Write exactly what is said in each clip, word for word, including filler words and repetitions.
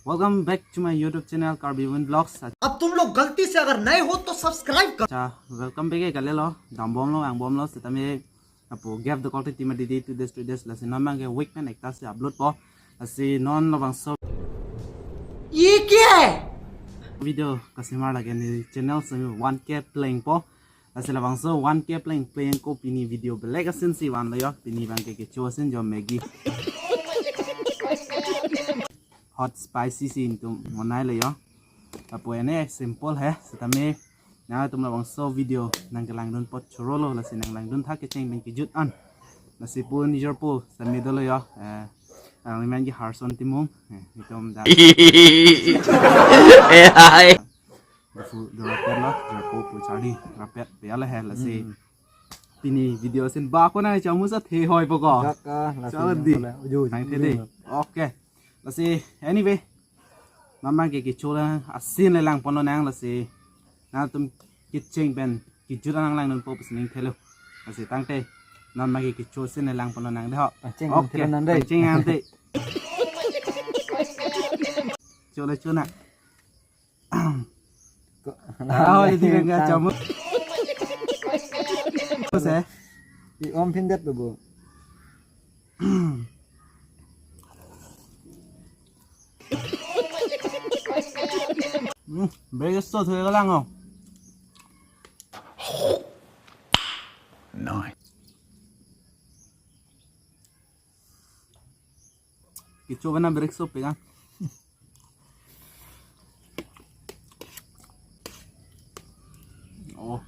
Welcome back to my YouTube channel Karbi Women Vlogs. अब तुम लोग गलती से अगर नए हो तो सब्सक्राइब कर Acha, welcome back ke kalilo. Dambomlo, angbomlo, sitame apo gap dokok te tima didi two days, three days, lasi non abang ke week pen ekta si upload po. Lasi non labangso ये क्या है? Video kasimar lake ne channel si one K pleng po. Lasi labangso one K pleng pleng ko pini video belek asin si vanlo yo. Pini abang ke kecho asin jo Maggi. Hot spicy si itum bonai lo yo. Apo ene simple he. Sitame nangtum labangso video nangkelangdun po chorolo, lasi nanglangdun tha kecheng pen kejut an. Lasi pu nijor pu sitame dolo yo. Eh, ang liman ji Harson Timung. Eh, itum da. Eh, hai. Dafu dorapet lo, dorapet pu charli rapet pe ala he lasi. Pini video asin ba ko nang chamus athe hoi po ko. Jaka, lasi Chalo di. Uju, uju. Nang the di. Okay. Lasi anyway. Non abang ke kecho asin le langponlonang lasi. Nangtum kecheng pen kejut an nanglangdun po pusi ning thelo. Lasi tangte non abang ke kecho asin le langponlonang de ho. Pangcheng Okay. Thelo nang de. Pangcheng ang te. Chole chona. Ko- Ah, oh, jadi nggak chamus. Terus ya? Di om pindet tuh, Bu. Hmm, breakfast tuh saya lang oh. Nice. Kecho bana breakfast pegang. Oh.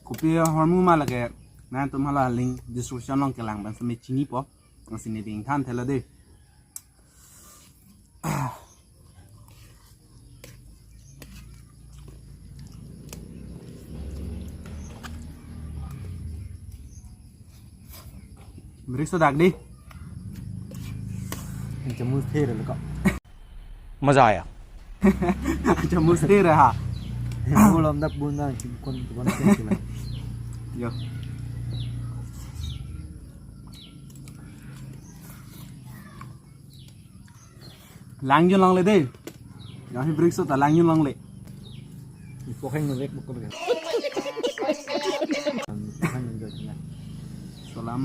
Kopi ahormu ma lake. Nangtum hala link description along kelang pen sitame chinipo. Lasi ne ding than thela de. Breakfast dak di. Chamus the lo ko. मजा आया। Chamus the ha. Ulam dak bun nang chim kon kon sila. Yo. Langjun longle de. Yang hi breakfast ta langjun longle. Ipo heng nang lek bukol ya. Ipo heng nang jod ya. Salam.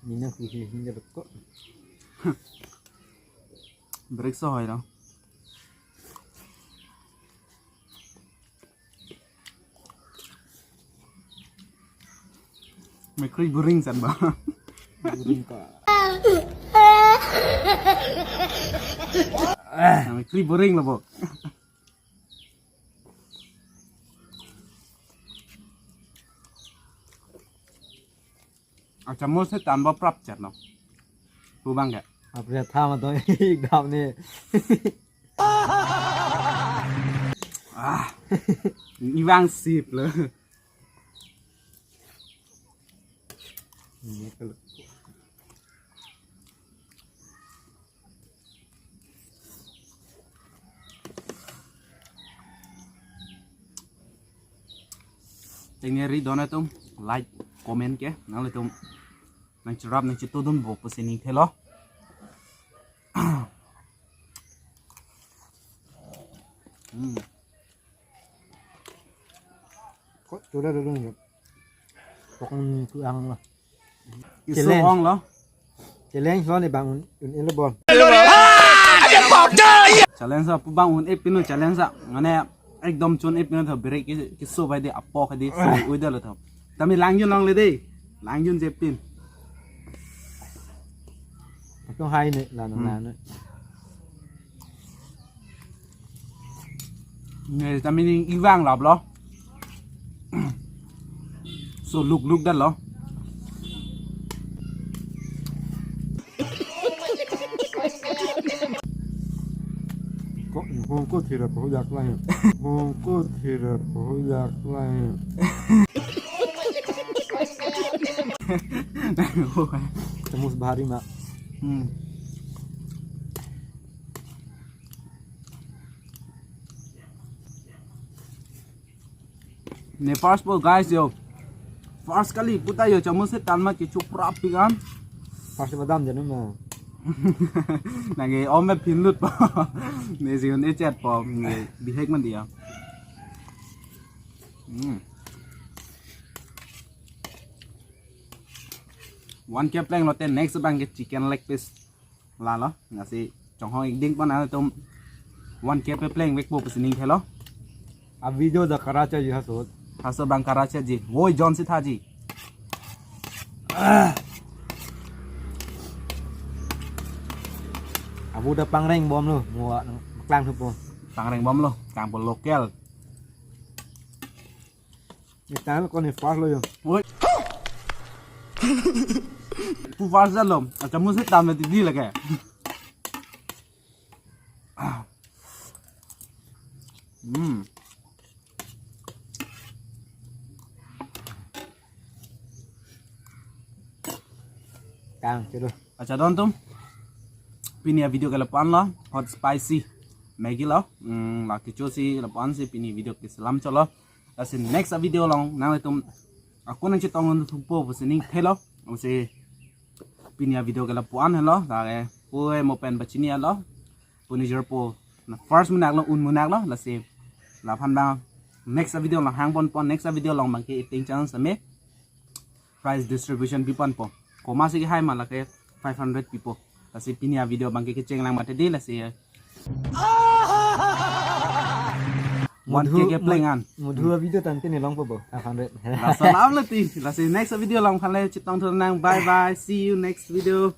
Nina kuhi hinga ko. Breakfast hoi lo. Mekri buring san ba. Buring ka. Mekri buring lo bo. Acha mo se tan bo prap chat no. Pu abang ke. Apre tham to ik dam ne. Ah. Iwang sip lo. Tengeri dona tum like comment ke nanglitum nangcherap nangchetudun bo pusi ning thelo. Hmm. Ko chura dulu ni. Pokoknya tu ang lah. Isu ong lo. Challenge lo ni bang un un ilo bon. Challenge sa pu bang un-e pinu challenge sa. Mane ekdom chun-e pinu tho break ki, kiso bai de apo khadi so uida lo tho. Tami langjun longle de. Langjun je pin. Ko hai ne la na na. Ne tami ning iwang lap lo. So luk luk dat lo. Ko hong ko thira po jak lai. Hong ko thira po jak lai. Chamus bahari ma. Hmm. Ne first po guys yo. First kali puta yo chamus se tanma kecho prap pikan. First badam janu ma. Nangke om me phinlut po. Ne zion e chat po. Ne bihek man dia. Hmm. One K pleng lote next abang ke chicken leg piece. Lalo, lasi chonghong ikding pon nangtum one K pe pleng vekpo pusi ning thelo. A video da karacha ji hasot. Haso bang karacha ji. Woi John Sitha ji. Ah. Abu da pangreng bom lo, mo klang thupo. Pangreng bom lo, kang po local. Ni tang ko ni first lo yo. Woi. Pu first lo. Acha musi tam di lagi. Hmm. Tang, chalo. Acha don tum. Pini a video ke lapu-an lo, hot spicy Maggi lo. Hmm, la kecho si lapu-an si pini video ke selam cholo. Lasi next a video along nanglitum ako nangchetong thupo pusi ning thelo. Usi pini a video ke lapu-an helo. Lake pue mo pen bachini alo. Puni jor po na first munak lo, un munak lo. Lasi laphan bang next a video along hang pon pon, next a video along bang ke eating channel same prize distribution pi pon po. Koma si hai ma lake five hundred pipo. Lasi pini a video bang ke kecheng lang mate di lasi. One K ke pleng an. Mudhu a video tangte ne long po bo. Five hundred. Lasa lam lati. Lasi next video along phan le chetong thur nang. Bye bye. See you next video.